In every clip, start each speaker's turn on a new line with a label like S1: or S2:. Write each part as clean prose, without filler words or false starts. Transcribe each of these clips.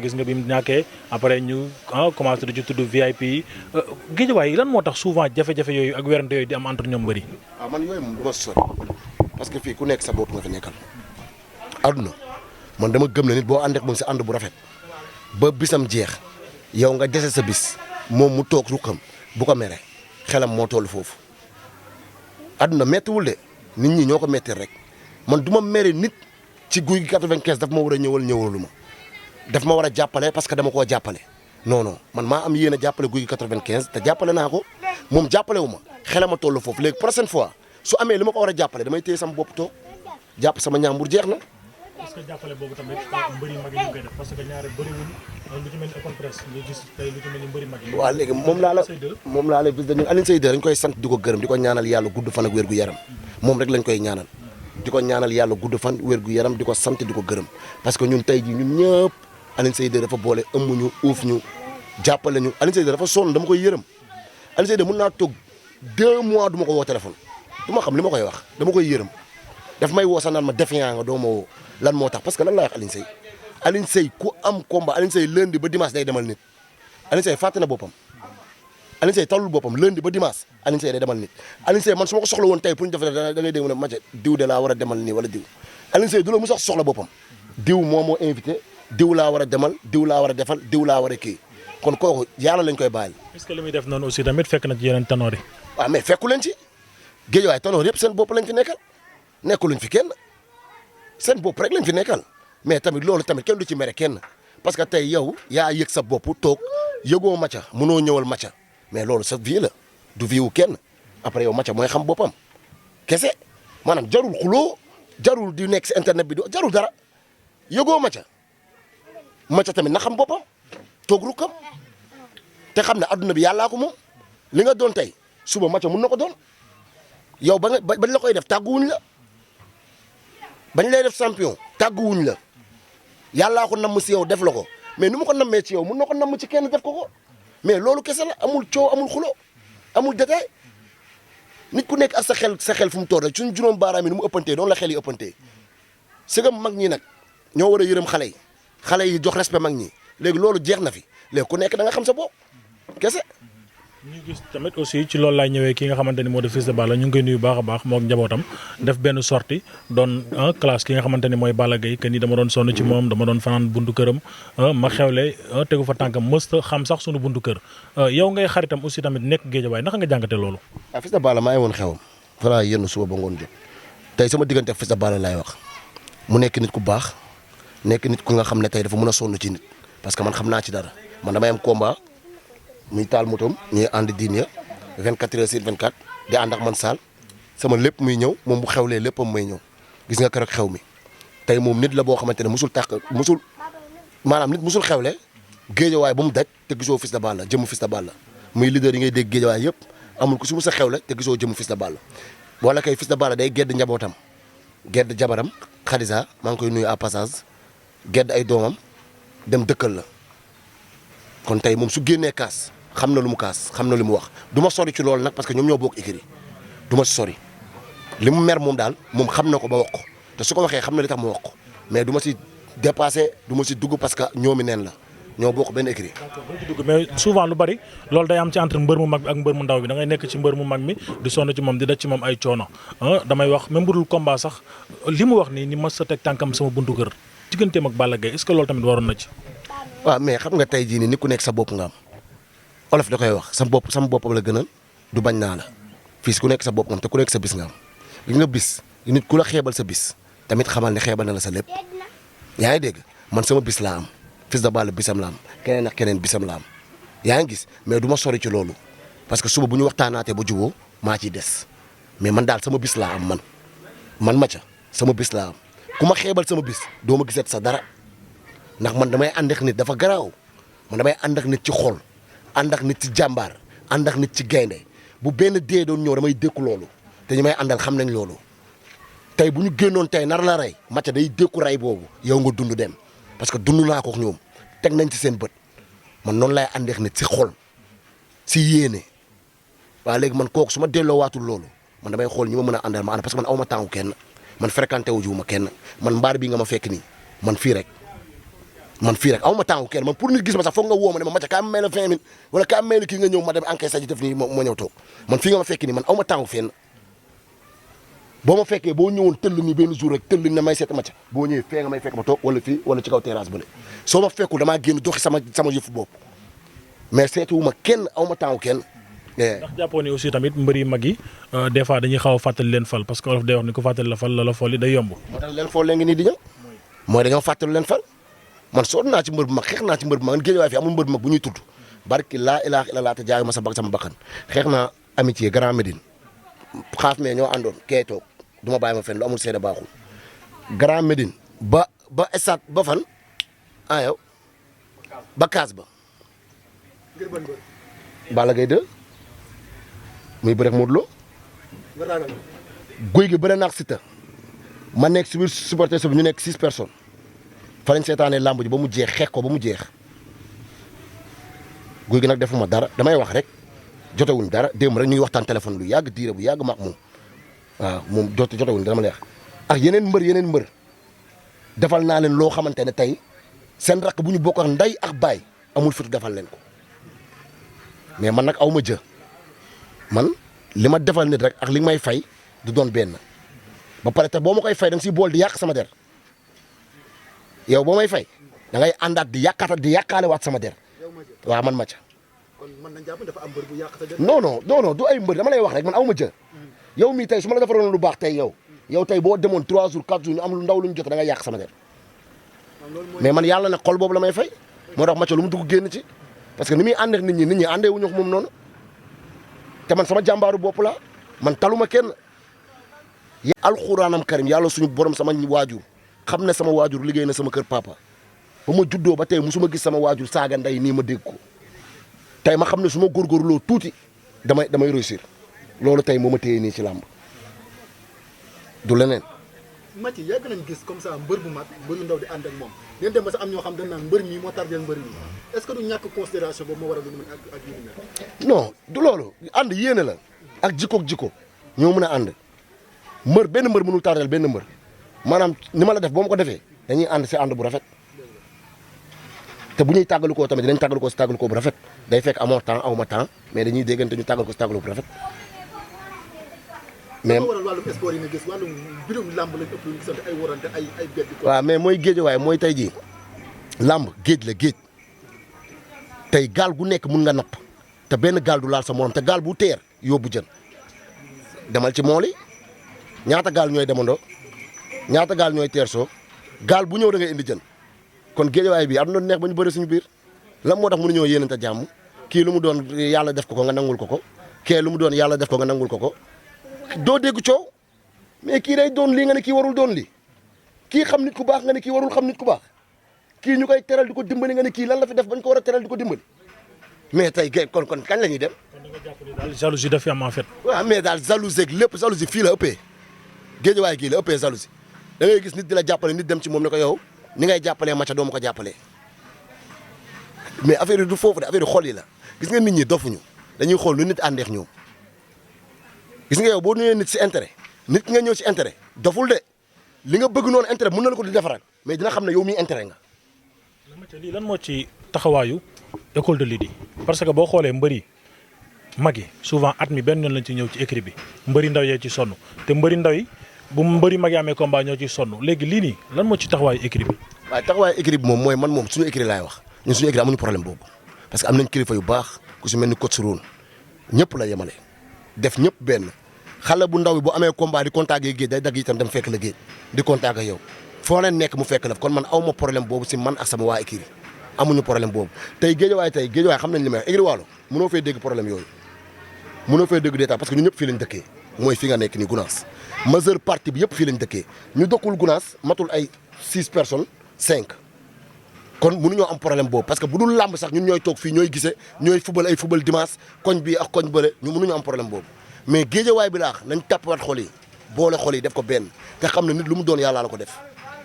S1: gis nga bi mu ñàkkee après ñu commencé di ci tudd VIP yi Guédiawaye lan moo tax souvent jafe-jafe yooyu ak werante yooyu di am entre ñoom bëri.
S2: waaw man yooyu moom du ma sori parce que fii ku nekk sa bopp nga fi nekkal aduna man dama gëm ne nit boo ànd ak moom si ànd bu rafet ba bisam jeex yow nga dese sa bis moom mu toog ruqam bu ko mere xelam moo toll foofu aduna méttiwul de nit ñi ñoo ko métti rek man du ma mere nit ci guy gi 95 daf ma war a ñëwal ñëwalu ma daf ma war a jàppale parce que dama koo jàppale non non man maa am yéen a jàppale guy gi 95 te jàppale naa ko moom jàppale wu ma xelam a toll foofu léegi prochaine fois su amee li ma ko war a jàppale damay téye sama bopp toog jàpp sama ñaambur jeex na.
S1: est-ce que jàppale boobu tamit mbëri mag yi ñu koy def parce que ñaare bëriwul lu ci mel ni open press ñu gis tey lu ci mel ni mbëri mag yi.
S2: waaw léegi moom laa la bis dañu Alioune Seye dañ koy sant di ko gërëm di ko ñaanal yàlla gudd fan ak wér gu yaram moom rek lañ koy ñaanal di ko ñaanal yàlla gudd fan wér gu yaram di ko sant di ko gërëm parce que ñun tey ji ñun ñëpp Alioune Seye dafa boole ëmm ñu uuf ñu jàppale ñu Alioune Seye dafa sonn dama koy yërëm Alioune Seye mën naa toog 2 mois du ma ko woo téléphone du ma xam li ma koy wax dama koy yërëm daf may woo sax naan ma défiant nga doo ma woo lan moo tax parce que lan laa wax Alioune Seye ku am combat Alioune Seye lundi ba dimanche day demal nit Alioune Seye fàtte na boppam Alioune Seye talul boppam lundi ba dimanche Alioune Seye day demal nit Alioune Seye man su ma ko soxla woon tey pour ñu def da ngay dégg mu ne match diw de laa war a demal nii wala diw Alioune Seye du la mu sax soxla boppam diw moo invité diw laa war a demal diw laa war a defal diw laa war a kii kon kooku yàlla lañ koy bàyyil.
S1: est-ce que li muy def noonu aussi tamit fekk na ci yeneen tanoor yi.
S2: waaw mais fekku leen ci Guédiawaye tanoor yëpp seen bopp lañ fi nekkal nekkuluñ fi kenn seen bopp rek lañ fi nekkal mais tamit loolu tamit kenn du ci mere kenn parce que tey yow yaa yëg sa bopp toog yëgoo Macha mënoo ñëwal Macha mais loolu sa vie la du vie wu kenn après yow Macha mooy xam boppam kese maanaam jarul xuloo jarul di nekk si internet bi jarul dara yëgoo Macha tamit na xam boppam toog rukkam te xam ne adduna bi yàllaa ko moom li nga doon tey suba Macha mun na ko doon yow bañ la koy def tàgguwuñ la bañ lay def champion tàgguwuñ la yàllaa ko namm si yow def la ko mais nu ma ko nammee ci yow mun na ko namm ci kenn def ko mais loolu kese la amul coow amul xulo amul détail nit ku nekk ak sa xel fu mu toll rek suñu juróom baaraam yi nu mu ëppantee doon la xel yi ëppantee sëgam mag ñi nag ñoo war a yërëm xale yi jox respect mag ñi léegi loolu jeex na fi léegi ku nekk da nga xam sa bopp kese.
S1: ñu gis tamit aussi ci loolu laay ñëwee ki nga xamante ni moo di Fils de Balla ñu ngi koy nuyu baax a baax mook njabootam def benn sortie doon classe ki nga xamante ni mooy Balla Gaye que ni dama doon sonn ci moom dama doon fanaan buntu këram ma xewle tegu fa tànkam mësta xam sax sunu buntu kër yow ngay xaritam aussi tamit nekk Guédiawaye naka nga jàngate loolu.
S2: ah Fils de Balla maa ngi woon xewam fa laa yenn suba ba ngoon jot tey sama diggante Fils de Balla laay wax mu nekk nit ku baax nekk nit ku nga xam ne tey dafa mën a sonn ci nit parce que man xam naa ci dara man damay am combat muy taal motom ñuy ànd diine 24h/24 di ànd ak man saal sama lépp muy ñëw moom bu xewlee léppam may ñëw gis nga keroog xew mi tey moom nit la boo xamante ne maanaam nit musul xewle Guédiawaye ba mu daj te gisoo Fils de Balla jëmu Fils de Balla muy leader yi ngay dégg Guédiawaye yëpp amul ku su musa xewle te gisoo jëmu Fils de Balla wala kay Fils de Balla day gedd njabootam gedd jabaram Khadija maa ngi koy nuyu à passage gedd ay doomam dem dëkkal la kon tey moom su génnee kaas xam na lu mu kaas xam na lu mu wax du ma sori ci loolu nag parce que ñoom ñoo bokk écurie du ma si sori li mu mer moom daal moom xam na ko ba wax ko te su ko waxee xam na li tax mu wax ko mais du ma si dépassé du ma si dugg parce que ñoomi neen la ñoo bokk benn écurie.
S1: mais souvent lu bari loolu day am ci entre mbër mu mag bi ak mbër mu ndaw bi da ngay nekk ci mbër mu mag mi di sonn ci moom di daj ci moom ay coono damay wax même budul combat sax li mu wax nii ni ma sa teg tànkam sama buntu kër digganteem ak Balla Gaye est-ce que loolu tamit waroon na ci.
S2: waaw mais xam nga tey jii nii nit ku nekk sa bopp nga am olof da koy wax sama boppam la gënal du bañ naa la fii si ku nekk sa bopp nga am te ku nekk sa bis nga am li nga bis nit ku la xeebal sa bis tamit xamal ne xeebal na la sa lépp yaa ngi dégg man sama bis laa am Fils de Balla bisam la am keneen ak keneen bisam la am yaa ngi gis mais du ma sori ci loolu parce que suba bu ñu waxtaanaatee ba juboo maa ciy des mais man daal sama bis laa am man Macha sama bis laa am ku ma xeebal sama bis doo ma gisat sa dara ndax man damay ànd ak nit dafa garaaw man damay ànd ak nit ci xol ànd ak nit ci jàmbaar ànd ak nit ci gaynde bu benn dee doon ñëw damay dékku loolu te ñu may àndal xam nañ loolu tey bu ñu génnoon tey nar la rey Macha day dékku rey boobu yow nga dund dem parce que dund naa ko ak ñoom teg nañ ci seen bët man noonu lay ànd ak nit si xol si yéene waaw léegi man kooku su ma delloo waatul loolu man damay xool ñi ma mën a àndal ma ànd parce que man aw ma tànku kenn man fréquenté wu ma kenn man mbaar bi nga ma fekk nii man fii rek man fii rek aw ma temps kenn man pour nit gis ma sax foog nga woo ma ne ma Mathia kaa may la 20 minutes wala kaa may la kii nga ñëw ma dem encaissé ji def nii moo ñëw toog man fii nga ma fekk nii man aw ma temps fenn boo ma fekkee boo ñëwoon tëll nii benn jour rek tëll ne may seet Mathia boo ñëwee fee nga may fekk ma toog wala fii wala ci kaw terrasse bële soo ma fekkul damaa génn doxi sama yëfu bopp mais seetuwu ma kenn aw ma temps kenn.
S1: ndax jàppoo ni aussi tamit mbëri mag yi des fois dañuy xaw a fàttali leen fal parce que olof day wax ni ko fàttali la fal la fol yi day yomb.
S2: moo tax leen fool léegi nii di ñëw mooy dañoo fàttali leen fal man sonn naa ci mbër bu mag xeex naa ci mbër bu mag man géej waaye fi amul mbër bu mag bu ñuy tudd barki laa ilaaha illallaah te jaayu ma sama bakkan xeex naa amitié Grand Médine xaaf mais ñoo àndoon kee toog du ma bàyyi ma fenn lu amul seede baaxul Grand Médine ba estat ba fan yow ba kaas ba Balla Gaye 2 muy bëreeg Modou Lo guy gi bëre naax Siteu ma nekk si biir supporter bi ñu nekk 6 personnes fa lañ seetaanee làmb ji ba mu jeex xeex ko ba mu jeex guy gi nag defuma dara damay wax rek jotewuñ dara démb rek ñu ngi waxtaan téléphone lu yàgg diire bu yàgg maak moom waaw moom jotewuñ dama lay wax ak yeneen mbër defal naa leen loo xamante ne tey seen rakk bu ñu bokk ak ndey ak baay amul fitu defal leen ko mais man nag aw ma jë man li ma defal nit rek ak li may fay du doon benn ba pare te boo ma koy fay da nga siy bool di yàq sama der yow boo may fay da ngay àndaat di yàqaale waat sama der waaw man Mathia.
S3: kon mën nañu jàpp dafa am mbër bu yàq sa der.
S2: non du ay mbër dama lay wax rek man aw ma jë yow mii tey su ma la defaroon lu baax tey yow tey boo demoon 3 jours 4 jours ñu am lu ndaw lu ñu jot da ngay yàq sama der mais man yàlla nag xol boobu la may fay moo tax Mathia lu mu dugg génn ci parce que ni muy ànd ak nit ñi àndee wuñu ko moom noonu te man sama jàmbaaru bopp la man taluma kenn alxuraanam karim yàlla suñu borom sama waajur xam ne sama waajur liggéey na sama kër papa ba ma juddoo ba tey musuma gis sama waajur saaga ndey nii ma dégg ko tey ma xam ne su ma góorgóorloo tuuti damay réussir loolu tey moo ma téye nii ci làmb du leneen.
S3: Mathia yàgg nañ gis comme ça mbër bu mag mbër yu ndaw di ànd ak moom leen dem ba sax am ñoo xam dañ naan mbër mii moo tardeel mbër mi est-ce que du ñàkk considération boobu moo waral lu ñu mën ak yu mel.
S2: non du loolu ànd yéene la ak jikko ñoo mën a ànd benn mbër mënul tardeel benn mbër maanaam ni ma la def boo ma ko defee dañuy ànd si ànd bu rafet te bu ñuy tàggalikoo tamit dinañ tàggalikoo si tàggalikoo bu rafet day fekk amoo temps aw ma temps mais dañuy déggante ñu tàggalikoo si tàggalikoo bu rafet. mais
S3: waral wàllum sport yi nga gis wàllum mbirum làmb lañ ëpp lu sant ay warante ay bedd ko
S2: waaw mais mooy géej waaye mooy tey jii làmb géej la géej tey gaal gu nekk mun nga napp te benn gaal du laal sa morom te gaal bu teer yóbbu jën demal ci mool yi ñaata gaal ñooy demandoo ñaata gaal ñooy teer soo gaal bu ñëw da ngay indi jën kon géej waaye bi am na neex ba ñu bëri suñu biir lan moo tax mënuñoo yéenante jàmm kii lu mu doon yàlla def ko nga nangul ko kee lu mu doon yàlla def ko nga nangul ko doo dégg coow mais kii day doon lii nga ne kii warul doon lii kii xam nit ku baax nga ne kii warul xam nit ku baax kii ñu koy teral di ko dimbali nga ne kii lan la fi def bañ ko war a teral di ko dimbali mais tey kon kañ la ñuy dem.
S1: kon da nga jàpp ni daal jalousie daf fi am en fait.
S2: waaw mais daal jalousie ak lépp jalousie fii la ëppee géejawaay gii la ëppee jalousie da ngay gis nit di la jàppale nit dem ci moom ne ko yow ni ngay jàppalee Mathia doo ma ko jàppalee mais affaire yi du foofu de affaire yi xol yi la gis nga nit ñi dofuñu dañuy xool lu nit àndeex ñoom gis nga yow boo nuyee nit si intérêt nit ki nga ñëw si intérêt doful de li nga bëgg noonu intérêt mën na la ko di defaral mais dina xam ne yow mii intérêt nga.
S1: Mathia lii lan moo ci taxawaayu école de lutte yi parce que boo xoolee mbëri mag yi souvent at mi benn yoon lañ ci ñëw ci écrit bi mbëri ndaw yee ci sonn te mbëri ndaw yi bu mbëri mag yi amee combat ñoo ci sonn léegi lii nii lan moo ci taxawaayu écrit bi.
S2: waaye taxawaayu écrit bi moom mooy man moom suñu écrit laay wax ñun suñu écrit amuñu problème boobu parce que am nañ kilifa yu baax ku si mel ni coach Roune ñëpp la yemale def ñëpp benn xale bu ndaw bi bu amee combat di contact yi géej day dagg itam dem fekk la géej di contact ak yow foo leen nekk mu fekk la kon man aw ma problème boobu si man ak sama waa écrit amuñu problème boobu tey géejawaay xam nañ li may wax écrit waalo mënoo fay dégg problème yooyu mënoo fay dégg détail parce que ñu ñëpp fii lañ dëkkee mooy fi nga nekk nii Gunaas majeure partie bi yëpp fii lañ dëkkee ñu dëkkul Gunaas matul ay 6 personnes 5 kon mënuñoo am problème boobu parce que bu dul làmb sax ñun ñooy toog fii ñooy gisee ñooy fubal ay fubal dimanche koñ bii ak koñ bële ñu mënuñu am problème boobu mais géejawaay bi laax nañ tàppwaat xol yi boole xol yi def ko benn te xam ne nit lu mu doon yàlla la ko def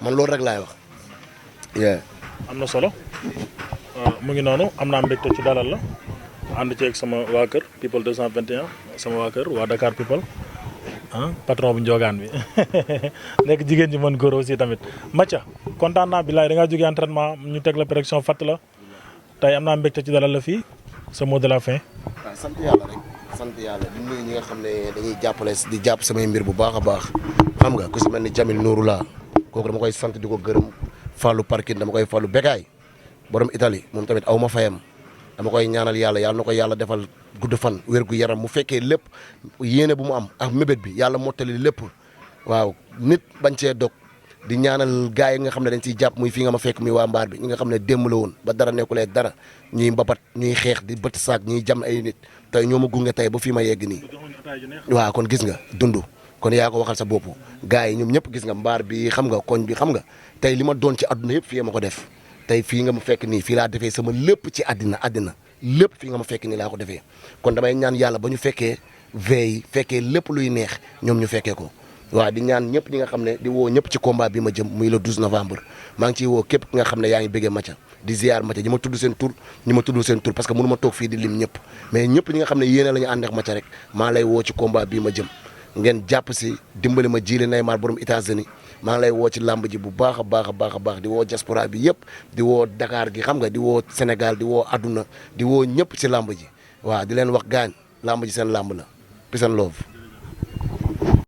S2: man loolu rek laay wax.
S1: am na solo mu ngi noonu am naa mbégte ci dalal la ànd ceeg sama waa kër people 221 sama waa kër waa Dakar people patron bu njogaan bi nekk jigéen ñi mën góor aussi tamit Mathia kontaan naa bilaay da ngaa jógee entraînement ñu teg la pression fatt la tey am naa mbégte ci dalal la fii sa mot de la fin.
S2: waaw sant yàlla rek sant yàlla di nuyu ñi nga xam ne dañuy jàppale di jàpp samay mbir bu baax a baax xam nga ku si mel ni Jamil Nourou laa kooku dama koy sant di ko gërëm Fallou Parkin dama koy Fallou Bekaay borom Italie moom tamit aw ma fayam dama koy ñaanal yàlla na ko yàlla defal gudd fan wér gu yaram mu fekkee lépp yéene bu mu am ak mébét bi yàlla mottali lépp waaw nit bañ cee dog di ñaanal gars yi nga xam ne dañ ciy jàpp muy fii nga ma fekk muy waa mbaar bi ñi nga xam ne démb la woon ba dara nekkulee dara ñuy mbapat ñuy xeex di bët saak ñuy jam ay nit tey ñoo ma gunge tey ba fii ma yegg nii waaw kon gis nga dund kon yaa ko waxal sa bopp gars yi ñoom ñëpp gis nga mbaar bi xam nga koñ bi xam nga tey li ma doon ci àdduna yëpp fii ma ko def tey fii nga ma fekk nii fii laa defee sama lépp ci àddina lépp fii nga ma fekk nii laa ko defee kon damay ñaan yàlla ba ñu fekkee veille fekkee lépp luy neex ñoom ñu fekkee ko waaw di ñaan ñëpp ñi nga xam ne di woo ñëpp ci combat bi ma jëm muy le 12 novembre maa ngi ciy woo képp ki nga xam ne yaa ngi bëggee Mathia di ziar Mathia ñi ma tudd seen tur ñi ma tuddul seen tur parce que mënu ma toog fii di lim ñëpp mais ñëpp ñi nga xam ne yéene la ñu ànd ak Mathia rek maa lay woo ci combat bii ma jëm ngeen jàpp si dimbali ma jiile Neymar borom États-Unis maa ngi lay woo ci làmb ji bu baax a baax a baax a baax di woo diaspora bi yëpp di woo Dakar gi xam nga di woo Sénégal di woo adduna di woo ñëpp ci làmb ji waaw di leen wax gaañ làmb ji seen làmb la peace and love